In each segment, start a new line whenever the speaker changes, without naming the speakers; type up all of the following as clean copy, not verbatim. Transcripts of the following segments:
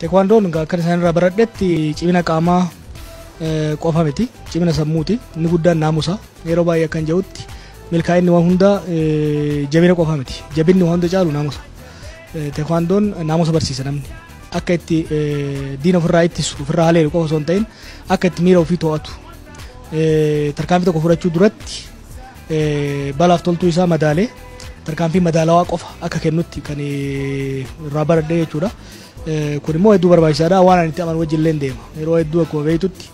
Teekwaandoon akka isaan irraa baradhetti cimina qaamaa qofa miti, cimina sammuuti. Inni guddaan naamusa. Yeroo baay'ee akkan jedhutti, milkaa'inni waan hunda jabina qofa miti. Jabinni waan hunda caalu naamusa. Teekwaandoon naamusa barsiisa. Namni akka itti diina ofirraa ittisu, ofirraa haleelu qofa osoo hin ta'in, akka itti miira ofii to'atu, tarkaanfii tokko fudhachuu duratti balaaf toltuu isaa madaalee tarkaanfii madaalawaa qofa akka kennutti kan irraa baradhe jechuudha. Kun immoo hedduu barbaachisaadha. Waan ani itti amanu wajjin illee deema. Yeroo hedduu akkuma beektutti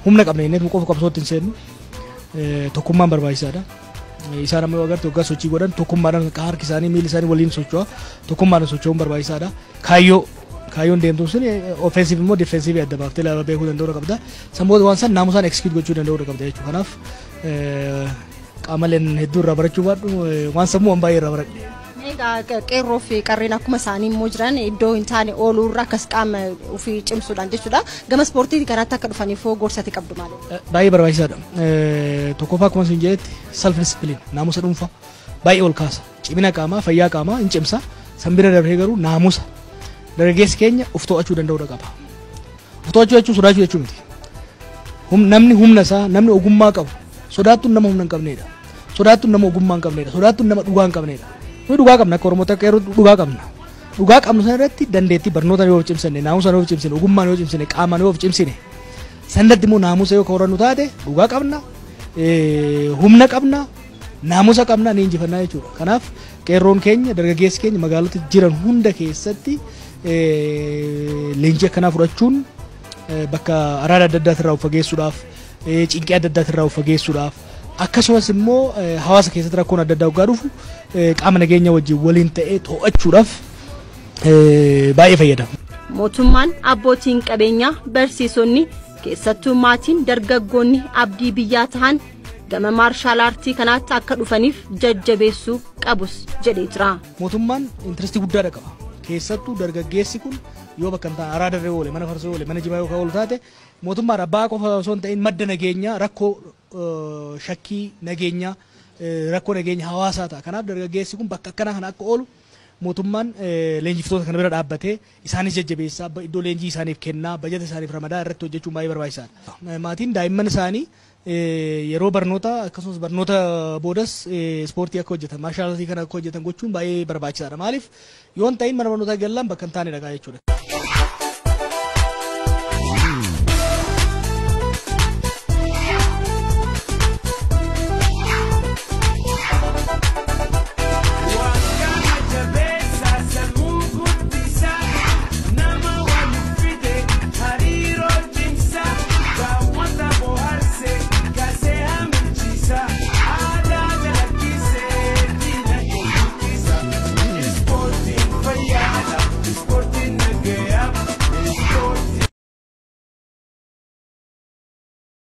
humna qabna jennee qofa qabsootti hin seennu. Tokkummaan barbaachisaadha. Isaan amma yoo agarte, waggaa sochii godhan tokkummaadhaan harki isaanii, miilli isaanii waliin socho'a. Tokkummaadhaan socho'uun barbaachisaadha. Kaayyoon deemtu sun offensive immoo defensive adda baaftee lafa beekuu danda'uu qabda. San booda waan san naamusaan execute gochuu danda'uu qabda jechuudha. Kanaaf qaamoleen hedduu irraa barachuu baadhu, waan sammuu waan baay'ee irraa baradhe.
Egaa qeerroo fi qarreen akkuma isaanii immoo jiran iddoo hin taane ooluu irra akkas qaama ofii cimsuudhaan jechuudha. Gama ispoortii kanaatti akka dhufaniif gorsati qabdu maali?
Baay'ee barbaachisaadha. Tokkoffaa, akkuma isin jedhetti, self discipline, naamusa dhuunfaa baay'ee ol kaasa. Cimina qaamaa, fayyaa qaamaa hin cimsa. San bira darbee garuu naamusa. Dargaggeessi keenya of to'achuu danda'uu qaba. Of to'achuu jechuun sodaachuu jechuu miti. Namni humna isaa, namni ogummaa qabu sodaattuun nama humna hin qabnedha. Sodaattuun nama ogummaa hin qabnedha. Sodaattuun nama dhugaa hin qabnedha. Nuyi dhugaa qabna. Akka Oromoo akka yeroo dhugaa qabna. Dhugaa qabnu sana irratti dandeettii barnoota yoo cimsine, naamusa yoo cimsine, ogummaan yoo cimsine, qaamaan yoo cimsine, sanatti immoo naamusa yoo horannu taate, dhugaa qabna, humna qabna, naamusa qabna, ni injifannaa jechuudha. Kanaaf qeerroon keenya, dargaggeessi keenya magaalota jiran hunda keessatti leenjii akkanaa fudhachuun bakka araada adda addaatirraa of fageessuudhaaf, cinqii adda addaatirraa of fageessuudhaaf, akkasumas immoo hawaasa keessatti rakkoon adda addaa waggaa dhufu qaama nageenya wajjin waliin ta'ee to'achuudhaaf baay'ee fayyada.
Mootummaan, abbootiin qabeenyaa, barsiisonni, keessattuu maatiin dargaggoonni abdii biyyaa ta'an gama martial artii kanaatti akka dhufaniif jajjabeessuu qabus jedhee jira.
Mootummaan interestii guddaadha qaba. Keessattuu dargaggeessi kun yoo bakka hin taane araada irra oole, mana farsoo oole, mana jimaa yoo oolu taate, mootummaan abbaa qofa osoo hin ta'in madda nageenyaa, rakkoo shakkii nageenyaa, rakkoo nageenya hawaasaa ta'a. Kanaaf dargaggeessi kun bakka akkanaa kana akka oolu mootummaan leenjiftoota kana bira dhaabbatee isaanis jajjabeessaa, iddoo leenjii isaaniif kennaa, bajata isaaniif ramadaa irratti hojjechuun baay'ee barbaachisaadha. Maatiin daa'imman isaanii yeroo barnoota akkasumas barnoota boodas ispoortii akka hojjetan, martial artii kana akka hojjetan gochuun baay'ee barbaachisaadha. Maaliif yoo hin ta'in mana barnootaa gallaan bakka hin taane dhagaa jechuudha.